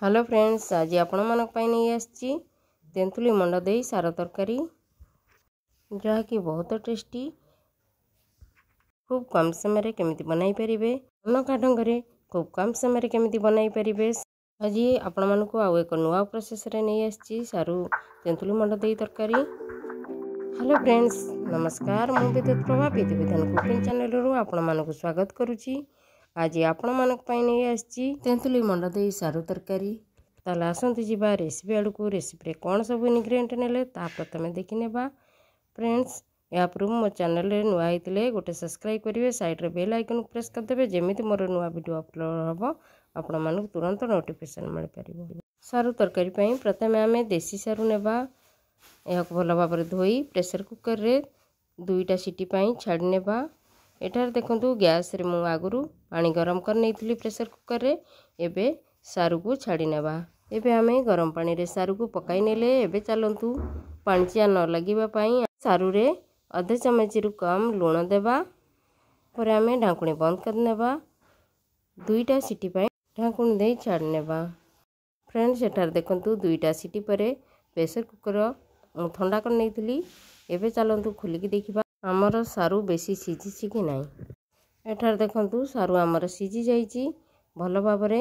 Hello friends, ଆଜି ଆପଣମାନଙ୍କ ପାଇଁ ନେଇ ଆସିଛି ତେନ୍ତୁଳି ମଣ୍ଡ ଦେଇ ସାର ତରକାରୀ, ଯାହାକି ବହୁତ ଟେଷ୍ଟି। ଖୁବ୍ କମ୍ ସମୟରେ କେମିତି ବନାଇ ପାରିବେ, ଅନୋଖା ଢଙ୍ଗରେ ଖୁବ୍ କମ୍ ସମୟରେ କେମିତି ବନାଇ ପାରିବେ, ଆଜି ଆପଣମାନଙ୍କୁ ଆଉ ଏକ ନୂଆ ପ୍ରୋସେସ୍ରେ ନେଇ ଆସିଛି ସାରୁ ତେନ୍ତୁଳି ମଣ୍ଡ ଦେଇ ତରକାରୀ। ହ୍ୟାଲୋ ଫ୍ରେଣ୍ଡସ୍, ନମସ୍କାର। ମୁଁ ବିଦ୍ୟୁତ ପ୍ରଭା, ବିଧିବିଧାନ କୁକିଂ ଚ୍ୟାନେଲରୁ ଆପଣମାନଙ୍କୁ ସ୍ୱାଗତ କରୁଛି। ଆଜି ଆପଣମାନଙ୍କ ପାଇଁ ନେଇ ଆସିଛି ତେନ୍ତୁଳି ମଣ୍ଡ ଦେଇ ସାରୁ ତରକାରୀ। ତାହେଲେ ଆସନ୍ତୁ ଯିବା ରେସିପି ଆଡ଼କୁ। ରେସିପିରେ କ'ଣ ସବୁ ଇନଗ୍ରିଡ଼ିଏଣ୍ଟ ନେଲେ ତାହା ପ୍ରଥମେ ଦେଖିନେବା। ଫ୍ରେଣ୍ଡସ୍, ଏହା ପୂର୍ବରୁ ମୋ ଚ୍ୟାନେଲରେ ନୂଆ ହେଇଥିଲେ ଗୋଟେ ସବସ୍କ୍ରାଇବ୍ କରିବେ, ସାଇଡ଼୍ରେ ବେଲ୍ ଆଇକନ୍କୁ ପ୍ରେସ୍ କରିଦେବେ, ଯେମିତି ମୋର ନୂଆ ଭିଡ଼ିଓ ଅପଲୋଡ଼ ହେବ ଆପଣମାନଙ୍କୁ ତୁରନ୍ତ ନୋଟିଫିକେସନ୍ ମିଳିପାରିବ। ସାରୁ ତରକାରୀ ପାଇଁ ପ୍ରଥମେ ଆମେ ଦେଶୀ ସାରୁ ନେବା। ଏହାକୁ ଭଲ ଭାବରେ ଧୋଇ ପ୍ରେସର କୁକର୍ରେ 2ଟା ସିଟି ପାଇଁ ଛାଡ଼ି ନେବା। ଏଠାରେ ଦେଖନ୍ତୁ, ଗ୍ୟାସ୍ରେ ମୁଁ ଆଗରୁ ପାଣି ଗରମ କରିନେଇଥିଲି ପ୍ରେସର କୁକର୍ରେ। ଏବେ ସାରୁକୁ ଛାଡ଼ି ନେବା। ଏବେ ଆମେ ଗରମ ପାଣିରେ ସାରୁକୁ ପକାଇ ନେଲେ। ଏବେ ଚାଲନ୍ତୁ, ପାଣିଚିଆ ନ ଲାଗିବା ପାଇଁ ସାରୁରେ ଅଧେ ଚାମଚରୁ କମ୍ ଲୁଣ ଦେବା। ପରେ ଆମେ ଢାଙ୍କୁଣୀ ବନ୍ଦ କରିନେବା। 2ଟା ସିଟି ପାଇଁ ଢାଙ୍କୁଣୀ ଦେଇ ଛାଡ଼ି ନେବା। ଫ୍ରେଣ୍ଡ, ସେଠାରେ ଦେଖନ୍ତୁ, 2ଟା ସିଟି ପରେ ପ୍ରେସର କୁକର୍ ମୁଁ ଥଣ୍ଡା କରିନେଇଥିଲି। ଏବେ ଚାଲନ୍ତୁ ଖୋଲିକି ଦେଖିବା ଆମର ସାରୁ ବେଶୀ ସିଝିଛି କି ନାହିଁ। ଏଠାରେ ଦେଖନ୍ତୁ, ସାରୁ ଆମର ସିଝି ଯାଇଛି ଭଲ ଭାବରେ,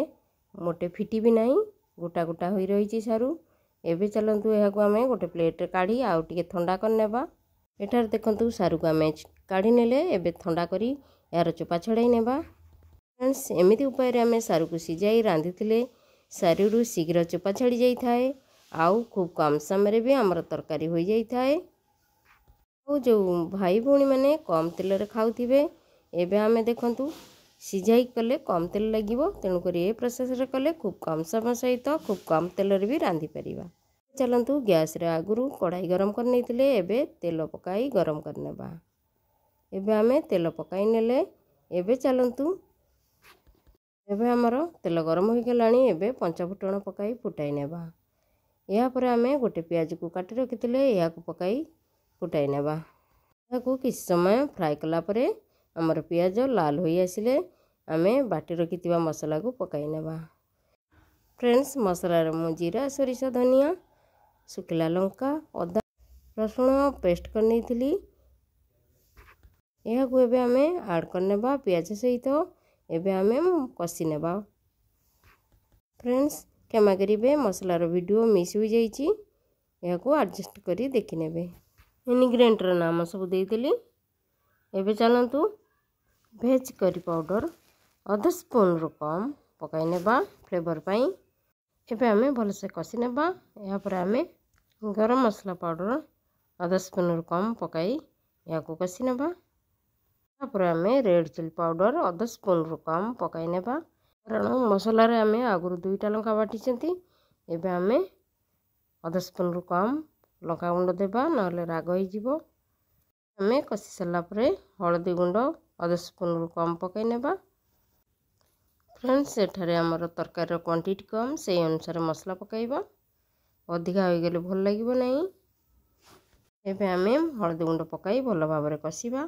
ମୋଟେ ଫିଟି ବି ନାହିଁ, ଗୋଟା ଗୋଟା ହୋଇ ରହିଛି ସାରୁ। ଏବେ ଚାଲନ୍ତୁ ଏହାକୁ ଆମେ ଗୋଟେ ପ୍ଲେଟ୍ରେ କାଢ଼ି ଆଉ ଟିକେ ଥଣ୍ଡା କରିନେବା। ଏଠାରେ ଦେଖନ୍ତୁ, ସାରୁକୁ ଆମେ କାଢ଼ି ନେଲେ। ଏବେ ଥଣ୍ଡା କରି ଏହାର ଚୋପା ଛଡ଼ାଇ ନେବା। ଫ୍ରେଣ୍ଡସ୍, ଏମିତି ଉପାୟରେ ଆମେ ସାରୁକୁ ସିଝାଇ ରାନ୍ଧିଥିଲେ ସାରୁରୁ ଶୀଘ୍ର ଚୋପା ଛାଡ଼ି ଯାଇଥାଏ ଆଉ ଖୁବ୍ କମ୍ ସମୟରେ ବି ଆମର ତରକାରୀ ହୋଇଯାଇଥାଏ। ଆଉ ଯେଉଁ ଭାଇ ଭଉଣୀମାନେ କମ୍ ତେଲରେ ଖାଉଥିବେ, ଏବେ ଆମେ ଦେଖନ୍ତୁ ସିଝାଇ କଲେ କମ୍ ତେଲ ଲାଗିବ, ତେଣୁକରି ଏ ପ୍ରୋସେସ୍ରେ କଲେ ଖୁବ୍ କମ୍ ସମୟ ସହିତ ଖୁବ୍ କମ୍ ତେଲରେ ବି ରାନ୍ଧିପାରିବା। ଚାଲନ୍ତୁ, ଗ୍ୟାସ୍ରେ ଆଗରୁ କଢ଼ାଇ ଗରମ କରିନେଇଥିଲେ, ଏବେ ତେଲ ପକାଇ ଗରମ କରିନେବା। ଏବେ ଆମେ ତେଲ ପକାଇ ନେଲେ। ଏବେ ଚାଲନ୍ତୁ, ଏବେ ଆମର ତେଲ ଗରମ ହୋଇଗଲାଣି। ଏବେ ପଞ୍ଚଫୁଟଣ ପକାଇ ଫୁଟାଇ ନେବା। ଏହାପରେ ଆମେ ଗୋଟେ ପିଆଜକୁ କାଟି ରଖିଥିଲେ, ଏହାକୁ ପକାଇ ଫୁଟାଇ ନେବା। ଏହାକୁ କିଛି ସମୟ ଫ୍ରାଏ କଲା ପରେ ଆମର ପିଆଜ ଲାଲ ହୋଇ ଆସିଲେ ଆମେ ବାଟି ରଖିଥିବା ମସଲାକୁ ପକାଇ ନେବା। ଫ୍ରେଣ୍ଡସ୍, ମସଲାରେ ମୁଁ ଜିରା, ସୋରିଷ, ଧନିଆ, ଶୁଖିଲା ଲଙ୍କା, ଅଦା, ରସୁଣ ପେଷ୍ଟ କରିନେଇଥିଲି। ଏହାକୁ ଏବେ ଆମେ ଆଡ଼୍ କରିନେବା ପିଆଜ ସହିତ। ଏବେ ଆମେ କଷି ନେବା। ଫ୍ରେଣ୍ଡସ୍, କ୍ଷମା କରିବେ, ମସଲାର ଭିଡ଼ିଓ ମିସ୍ ହୋଇଯାଇଛି, ଏହାକୁ ଆଡ଼ଜଷ୍ଟ କରି ଦେଖିନେବେ। ଇନଗ୍ରିଡ଼ିଏଣ୍ଟର ନାମ ସବୁ ଦେଇଥିଲି। ଏବେ ଚାଲନ୍ତୁ ଭେଜ୍ କରି ପାଉଡ଼ର ଅଧ ସ୍ପୁନ୍ରୁ କମ୍ ପକାଇ ନେବା ଫ୍ଲେଭର୍ ପାଇଁ। ଏବେ ଆମେ ଭଲସେ କଷି ନେବା। ଏହାପରେ ଆମେ ଗରମ ମସଲା ପାଉଡ଼ର ଅଧ ସ୍ପୁନ୍ରୁ କମ୍ ପକାଇ ଏହାକୁ କଷି ନେବା। ତାପରେ ଆମେ ରେଡ଼୍ ଚିଲି ପାଉଡ଼ର ଅଧ ସ୍ପୁନ୍ରୁ କମ୍ ପକାଇ ନେବା, କାରଣ ମସଲାରେ ଆମେ ଆଗରୁ 2ଟା ଲଙ୍କା ବାଟିଛନ୍ତି। ଏବେ ଆମେ ଅଧ ସ୍ପୁନ୍ରୁ କମ୍ ଲଙ୍କା ଗୁଣ୍ଡ ଦେବା, ନହେଲେ ରାଗ ହେଇଯିବ। ଆମେ କଷି ସାରିଲା ପରେ ହଳଦୀ ଗୁଣ୍ଡ ଅଧ ସ୍ପୁନ୍ରୁ କମ୍ ପକାଇ ନେବା। ଫ୍ରେଣ୍ଡସ୍, ଏଠାରେ ଆମର ତରକାରୀର କ୍ୱାଣ୍ଟିଟି କମ୍, ସେଇ ଅନୁସାରେ ମସଲା ପକାଇବା, ଅଧିକା ହୋଇଗଲେ ଭଲ ଲାଗିବ ନାହିଁ। ଏବେ ଆମେ ହଳଦୀ ଗୁଣ୍ଡ ପକାଇ ଭଲ ଭାବରେ କଷିବା।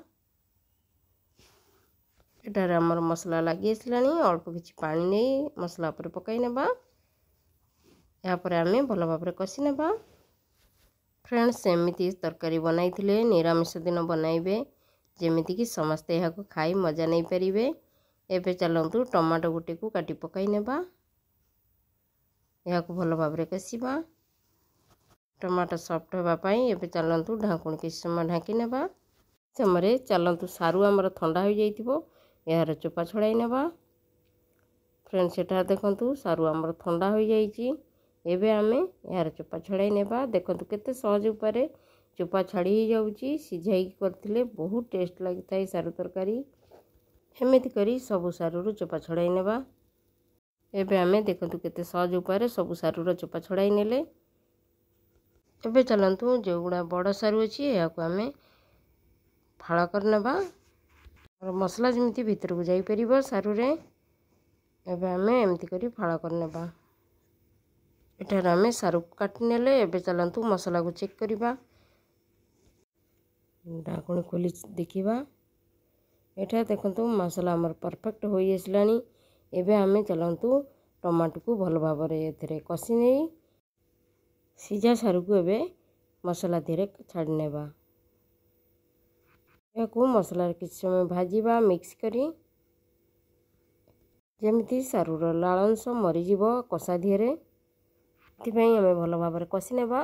ଏଠାରେ ଆମର ମସଲା ଲାଗି ଆସିଲାଣି, ଅଳ୍ପ କିଛି ପାଣି ନେଇ ମସଲା ଉପରେ ପକାଇ ନେବା। ଏହାପରେ ଆମେ ଭଲ ଭାବରେ କଷି ନେବା। ଫ୍ରେଣ୍ଡସ୍, ଏମିତି ତରକାରୀ ବନାଇଥିଲେ ନିରାମିଷ ଦିନ ବନାଇବେ, ଯେମିତିକି ସମସ୍ତେ ଏହାକୁ ଖାଇ ମଜା ନେଇପାରିବେ। ଏବେ ଚାଲନ୍ତୁ ଟମାଟୋ ଗୋଟେକୁ କାଟି ପକାଇ ନେବା। ଏହାକୁ ଭଲ ଭାବରେ କଷିବା ଟମାଟୋ ସଫ୍ଟ ହେବା ପାଇଁ। ଏବେ ଚାଲନ୍ତୁ ଢାଙ୍କୁଣୀ କିଛି ସମୟ ଢାଙ୍କି ନେବା। ସମୟରେ ଚାଲନ୍ତୁ ସାରୁ ଆମର ଥଣ୍ଡା ହୋଇଯାଇଥିବ, ଏହାର ଚୋପା ଛଡ଼ାଇ ନେବା। ଫ୍ରେଣ୍ଡ, ସେଠାରେ ଦେଖନ୍ତୁ, ସାରୁ ଆମର ଥଣ୍ଡା ହୋଇଯାଇଛି। ଏବେ ଆମେ ଏହାର ଚୋପା ଛଡ଼ାଇ ନେବା। ଦେଖନ୍ତୁ କେତେ ସହଜ ଉପାୟରେ ଚୋପା ଛାଡ଼ି ହେଇଯାଉଛି। ସିଝାଇକି କରିଥିଲେ ବହୁତ ଟେଷ୍ଟ ଲାଗିଥାଏ ସାରୁ ତରକାରୀ। ଏମିତି କରି ସବୁ ସାରୁରୁ ଚୋପା ଛଡ଼ାଇ ନେବା। ଏବେ ଆମେ ଦେଖନ୍ତୁ କେତେ ସହଜ ଉପାୟରେ ସବୁ ସାରୁର ଚୋପା ଛଡ଼ାଇ ନେଲେ। ଏବେ ଚାଲନ୍ତୁ ଯେଉଁଗୁଡ଼ା ବଡ଼ ସାରୁ ଅଛି ଏହାକୁ ଆମେ ଫାଳ କରିନେବା, ମସଲା ଯେମିତି ଭିତରକୁ ଯାଇପାରିବ ସାରୁରେ। ଏବେ ଆମେ ଏମିତି କରି ଫାଳ କରିନେବା। ଏଠାରେ ଆମେ ସାରୁକୁ କାଟି ନେଲେ। ଏବେ ଚାଲନ୍ତୁ ମସଲାକୁ ଚେକ୍ କରିବା। ଢାଙ୍କୁଣୀ ଖୋଲି ଦେଖିବା। ଏଠାରେ ଦେଖନ୍ତୁ, ମସଲା ଆମର ପରଫେକ୍ଟ ହୋଇ ଆସିଲାଣି। ଏବେ ଆମେ ଚାଲନ୍ତୁ ଟମାଟୋକୁ ଭଲ ଭାବରେ ଏଥିରେ କଷି ନେଇ ସିଝା ସାରୁକୁ ଏବେ ମସଲା ଦେହରେ ଛାଡ଼ି ନେବା। ଏହାକୁ ମସଲାରେ କିଛି ସମୟ ଭାଜିବା ମିକ୍ସ କରି, ଯେମିତି ସାରୁର ଲାଳ ଅଂଶ ମରିଯିବ କଷା ଦିହରେ, ସେଥିପାଇଁ ଆମେ ଭଲ ଭାବରେ କଷି ନେବା।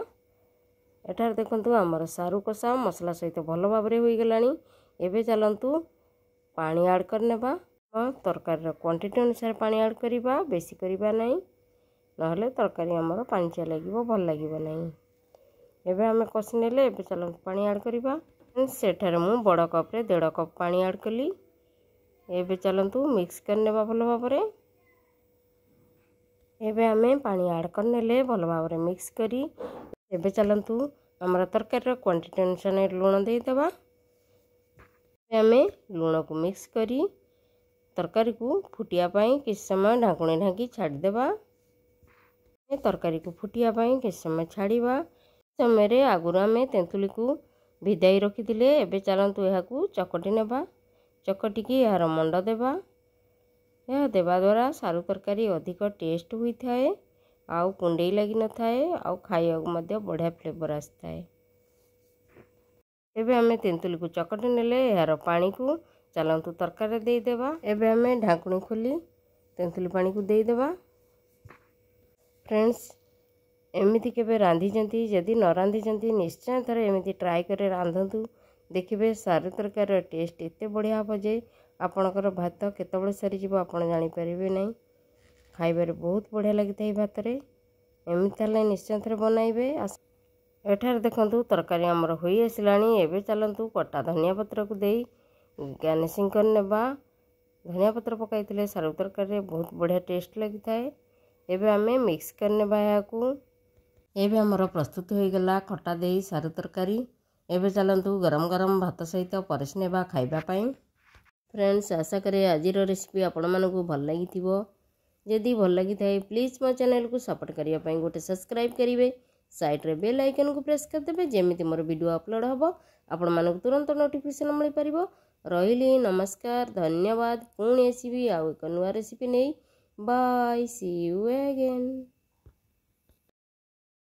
ଏଠାରେ ଦେଖନ୍ତୁ ଆମର ସାରୁ କଷା ମସଲା ସହିତ ଭଲ ଭାବରେ ହୋଇଗଲାଣି। ଏବେ ଚାଲନ୍ତୁ ପାଣି ଆଡ଼୍ କରିନେବା। ତରକାରୀର କ୍ୱାଣ୍ଟିଟି ଅନୁସାରେ ପାଣି ଆଡ଼୍ କରିବା, ବେଶୀ କରିବା ନାହିଁ, ନହେଲେ ତରକାରୀ ଆମର ପାଣିଚିଆ ଲାଗିବ, ଭଲ ଲାଗିବ ନାହିଁ। ଏବେ ଆମେ କଷି ନେଲେ, ଏବେ ଚାଲନ୍ତୁ ପାଣି ଆଡ଼୍ କରିବା। ସେଠାରେ ମୁଁ ବଡ଼ କପ୍ରେ 1.5 କପ୍ ପାଣି ଆଡ଼୍ କଲି। ଏବେ ଚାଲନ୍ତୁ ମିକ୍ସ କରିନେବା ଭଲ ଭାବରେ। ଏବେ ଆମେ ପାଣି ଆଡ଼୍ କରିନେଲେ ଭଲ ଭାବରେ ମିକ୍ସ କରି ଏବେ ଚାଲନ୍ତୁ ଆମର ତରକାରୀର କ୍ୱାଣ୍ଟିଟି ଅନୁସାରେ ଲୁଣ ଦେଇଦେବା। ଆମେ ଲୁଣକୁ ମିକ୍ସ କରି ତରକାରୀକୁ ଫୁଟିବା ପାଇଁ କିଛି ସମୟ ଢାଙ୍କୁଣୀ ଢାଙ୍କି ଛାଡ଼ିଦେବା। ତରକାରୀକୁ ଫୁଟିବା ପାଇଁ କିଛି ସମୟ ଛାଡ଼ିବା ସମୟରେ ଆଗରୁ ଆମେ ତେନ୍ତୁଳିକୁ ଭିଜାଇ ରଖିଥିଲେ। ଏବେ ଚାଲନ୍ତୁ ଏହାକୁ ଚକଟି ନେବା। ଚକଟିକି ଏହାର ମଣ୍ଡ ଦେବା। ଏହା ଦେବା ଦ୍ୱାରା ସାରୁ ତରକାରୀ ଅଧିକ ଟେଷ୍ଟ ହୋଇଥାଏ, ଆଉ କୁଣ୍ଡେଇ ଲାଗିନଥାଏ, ଆଉ ଖାଇବାକୁ ମଧ୍ୟ ବଢ଼ିଆ ଫ୍ଲେଭର୍ ଆସିଥାଏ। ଏବେ ଆମେ ତେନ୍ତୁଳିକୁ ଚକଟି ନେଲେ ଏହାର ପାଣିକୁ ଚାଲନ୍ତୁ ତରକାରୀରେ ଦେଇଦେବା। ଏବେ ଆମେ ଢାଙ୍କୁଣୀ ଖୋଲି ତେନ୍ତୁଳି ପାଣିକୁ ଦେଇଦେବା। ଫ୍ରେଣ୍ଡସ୍, ଏମିତି କେବେ ରାନ୍ଧିଛନ୍ତି? ଯଦି ନ ରାନ୍ଧିଛନ୍ତି, ନିଶ୍ଚୟ ଥରେ ଏମିତି ଟ୍ରାଏ କରି ରାନ୍ଧନ୍ତୁ। ଦେଖିବେ ସାରୁ ତରକାରୀର ଟେଷ୍ଟ ଏତେ ବଢ଼ିଆ ହେବ ଯେ ଆପଣଙ୍କର ଭାତ କେତେବେଳେ ସରିଯିବ ଆପଣ ଜାଣିପାରିବେ ନାହିଁ। ଖାଇବାରେ ବହୁତ ବଢ଼ିଆ ଲାଗିଥାଏ ଭାତରେ। ଏମିତି ହେଲେ ନିଶ୍ଚୟ ଥରେ ବନାଇବେ। ଏଠାରେ ଦେଖନ୍ତୁ ତରକାରୀ ଆମର ହୋଇ ଆସିଲାଣି। ଏବେ ଚାଲନ୍ତୁ କଟା ଧନିଆ ପତ୍ରକୁ ଦେଇ ଗାର୍ନିସିଂ କରିନେବା। ଧନିଆ ପତ୍ର ପକାଇଥିଲେ ସାରୁ ତରକାରୀରେ ବହୁତ ବଢ଼ିଆ ଟେଷ୍ଟ ଲାଗିଥାଏ। ଏବେ ଆମେ ମିକ୍ସ କରିନେବା ଏହାକୁ। ଏବେ ଆମର ପ୍ରସ୍ତୁତ ହୋଇଗଲା ଖଟା ଦେଇ ସାରୁ ତରକାରୀ। ଏବେ ଚାଲନ୍ତୁ ଗରମ ଗରମ ଭାତ ସହିତ ପରସି ନେବା ଖାଇବା ପାଇଁ। ଫ୍ରେଣ୍ଡସ୍, ଆଶା କରେ ଆଜିର ରେସିପି ଆପଣମାନଙ୍କୁ ଭଲ ଲାଗିଥିବ। ଯଦି ଭଲ ଲାଗିଥାଏ, ପ୍ଲିଜ୍ ମୋ ଚ୍ୟାନେଲକୁ ସପୋର୍ଟ କରିବା ପାଇଁ ଗୋଟେ ସବସ୍କ୍ରାଇବ୍ କରିବେ, ସାଇଡ଼୍ରେ ବେଲ୍ ଆଇକନ୍କୁ ପ୍ରେସ୍ କରିଦେବେ, ଯେମିତି ମୋର ଭିଡ଼ିଓ ଅପଲୋଡ଼ ହେବ ଆପଣମାନଙ୍କୁ ତୁରନ୍ତ ନୋଟିଫିକେସନ୍ ମିଳିପାରିବ। ରହିଲି, ନମସ୍କାର, ଧନ୍ୟବାଦ। ପୁଣି ଆସିବି ଆଉ ଏକ ନୂଆ ରେସିପି ନେଇ। Bye, see you again.